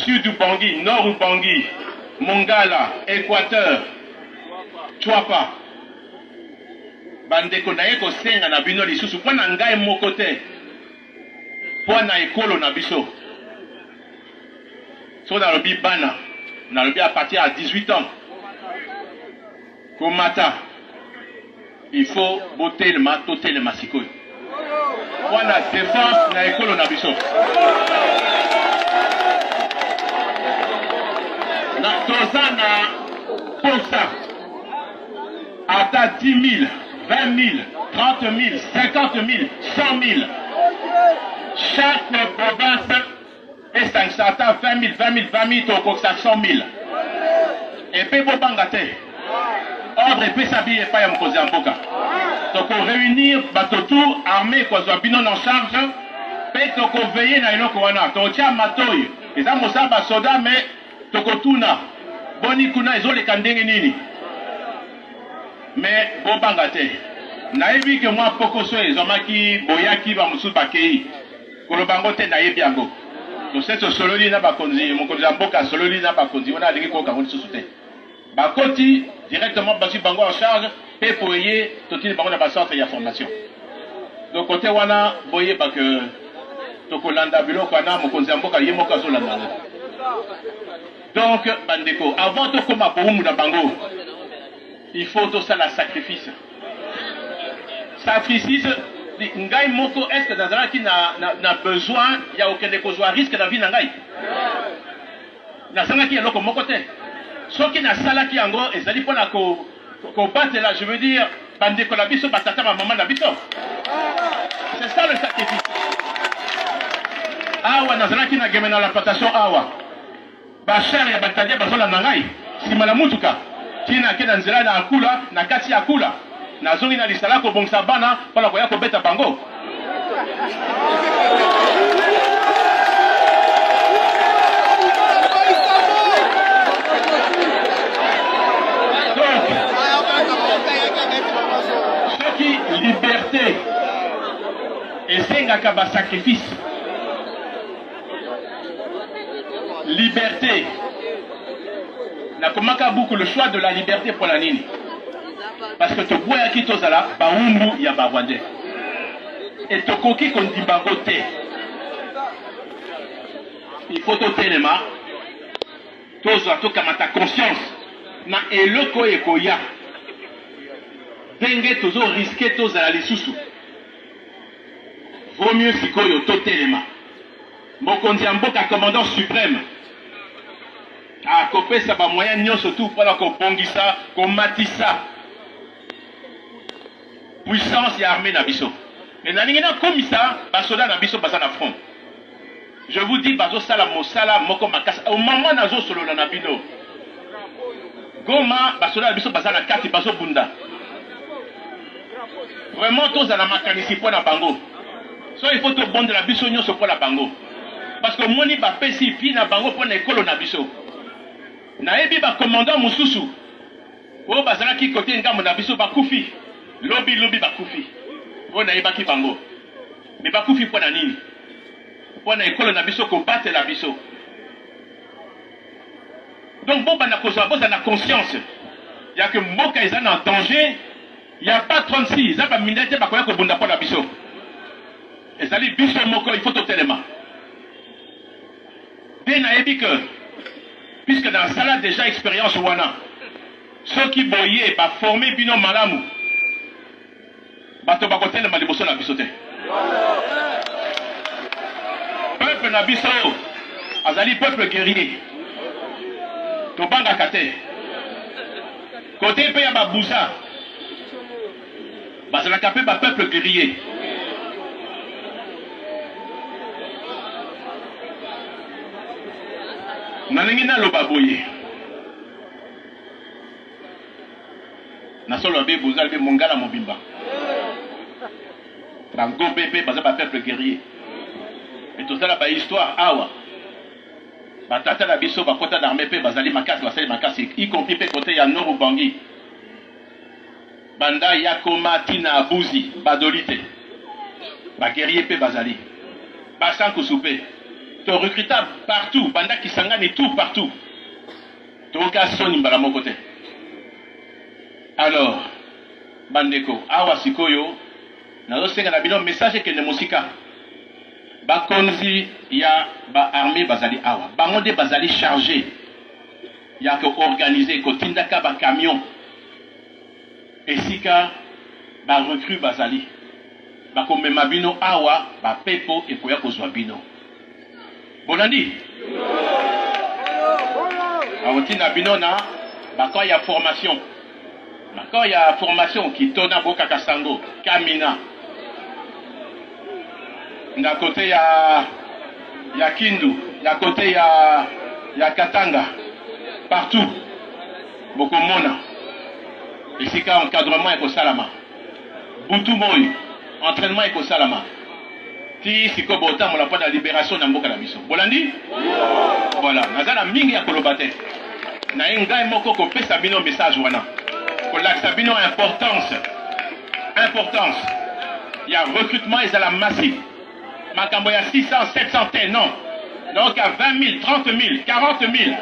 Sud Ubangi, Nord Ubangi, Mongala, Equateur, Tshuapa. Bandeko naye kosenga na bino lisusu mpo na ngai moko te, mpo na ekolo na biso. Soki nalobi bana, nalobi à partir ya 18 ans komata, il faut botelema, totelema sikoyo mpo na defense na ekolo na biso. Na toza na posa ata 10 000, 20 000, 30 000, 50 000, 100 000 chaque province esangisa ata 20 000, 20 000, 20 000, tokokisa 100 000. Epe bobanga te, ordre epesami epai ya mokonzi ya mboka, tokoreunir bato tout armée ekozwa bino na charge mpe tokoveye na eloko wana, tokotia matoi. Eza mosala basoda, me tokotuna boni kuna ezoleka ndenge nini. Me bobanga te, nayebi ke mwa pokoso ezwamaki, boyaki bamosusu bakei koloba yango te, nayebi yango. Tose tosololi na bakonzi, mokonzi ya mboka asololi na bakonzi wana, alingi koyoka yango lisusu te. Bakoti directement, bazwi bango en charge mpe po eye totindi bango na bacentre ya formation. Donc kote wana boyeba ke tokolanda biloko wana, mokonzi ya mboka ye moko azolanda yango. Donc bandeko, avant tokóma bowumbu na bango, il faut tosala sacrifice. Sacrifice, ngai moko, est ce que nazalaki na besoin ya kokende kozwa risque na vie na ngai? Nasalaki eloko moko te. Soki nasalaki yango, ezali mpona kobatela, je veux dire, bandeko na biso, batata, bamama na biso. C'est ça le sacrifice. Awa nazalaki na Gemena la plantation, awa bachars ya batalia bazolanda ngai nsima na mutuka, ntina ake na nzela na akula, na kati ya akula, nazongi na lisala kobongisa bana mpona koya kobeta bango. Donc soki liberté esengaka basacrifice, liberté, nakomaka buku Le choix de la liberté. Mpo na nini? Parce que toboyaki tozala bawumbu ya barwandais e tokoki kondima yango te. Il faut totelema, tozwa, tokamata conscience na eloko oyo ekoya, ndenge tozorisquer tozala lisusu. Vaut mieux sikoyo totelema. Mokonzi ya mboka, commandant suprême, akopesa bamoyen nyonso tu mpona kobongisa, komatisa puissance ya armée na biso. Me nalingi nakomisa basoda na biso baza na front, je vous dis, bazosala mosala moko makasi. Au moment nazosolola na bino, Goma, basoda na biso baza na kati, bazobunda. Vraiment, tozala makanisi mpo na bango. So il faut tobondela biso nyonso mpo na bango, parce que omoni bapesi vie na bango mpo na ekolo na biso. Nayebi bacommandant mosusu oyo bazalaki kote ngambo na biso, bakufi lobi lobi, bakufi oyo nayebaki bango. Me bakufi mpo na nini? Mpo na ekolo na biso, kobatela biso. Donc bobanda kozwa, bozala na conscience ya ke mboka eza na danger. Ya pas 36, eza bamindele te bakoya kobunda mpo na biso, ezali biso moko. Il faut totelema. Mpe nayebi ke puisque nasala déjà expérience wana, soki boye baforme bino malamu, bato bakotelema liboso na biso te. Peuple na biso azali peuple guerrier, tobangaka te. Kote mpe ya babuza, bazalaka mpe bapeuple guerrier. Nalingi naloba boye, nasolo abe buza mpe mongala mobimba, bangombe mpe baza bapeuple guerrier. E tozala bahistoire awa, batata na biso bakota na armée mpe bazali makasi, basali makasi, y compris mpe kote ya Nord Ubangi, banda Yakoma ntina Abuzi, badoli te, baguerrier mpe bazali, basankusu mpe. To recruta partout, banda Kisangani tout partout. Toyoka soni mbala moko te. Alors, bandeko, awa sikoyo nazosenga na bino message ekende mosika. Bakonzi ya ba armee bazali awa, bango nde bazali charge ya ko organiser, kotindaka ba camion esika ba recrues bazali. Bakomema bino awa, ba pepo ekoya kozwa bino. Bolandi? Bakotinda bino na ba camp ya formation. Ba camp ya formation Kitona, Bokaka Sango, Kamina. Na kote ya ya Kindu, ya kote ya ya Katanga, partout bokomona esika encadrement ekosalama. Butu moyi entrainement ekosalama ti sikoyo botambola mpo na liberation na mboka na biso. Bolandi? Voilà, naza na mingi ya koloba te. Naye ngai moko kopesa bino message wana, kolakisa bino importance importance ya recrutement ezala massif. Makambo ya 600 700 te, non. Donc ya 20 000, 30 000, 40 000.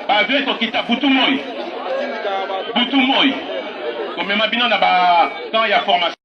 Ba avion ekokita butu moyi. Butu moyi. Komema bino na ba camp ya formation.